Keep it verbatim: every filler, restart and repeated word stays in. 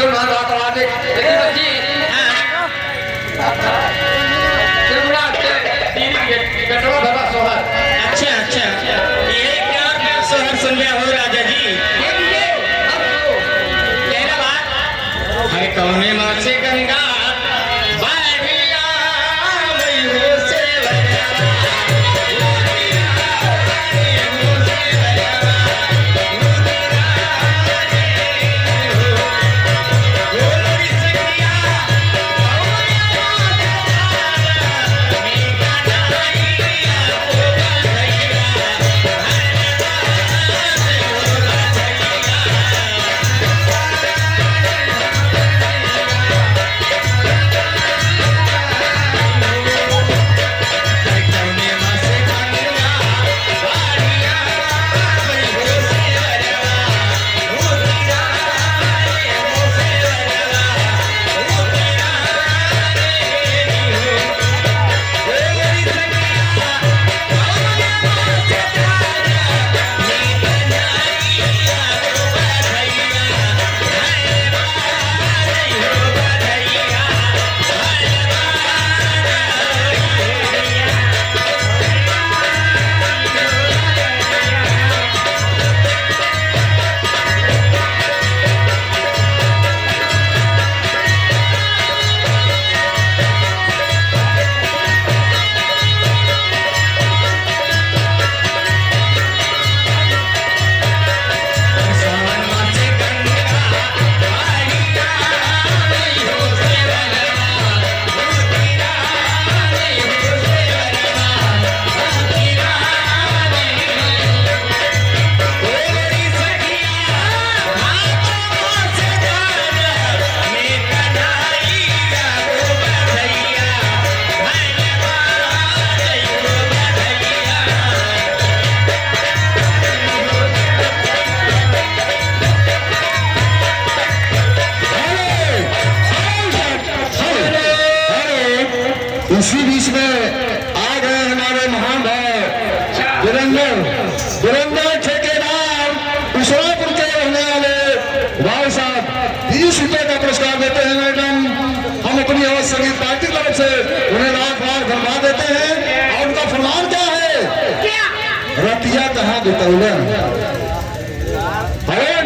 महाराज, लेकिन बच्ची, हाँ। त्रिपुरा से दीदी के गटवा भरा सोहर। अच्छा, अच्छा। ये क्या और क्या सोहर सुन रहे हो राजा जी? ये भी ये, अब तो। कहना बात, हर कौने माँ से गंगा बाढ़िया मई हो से इसी बीच में आ गए हमारे महान भाई वीरेंद्र, वीरेंद्र ठेकेदार, उसरापुर के रहने वाले भाई साहब, बीस रुपए का पुरस्कार देते हैं मैडम। हम अपनी आवाज संगीत पार्टी की तरफ से उन्हें लाख लाख धन्यवाद देते हैं। और उनका फरमान क्या है? क्या? रतिया कहाँ बितौलन? अरे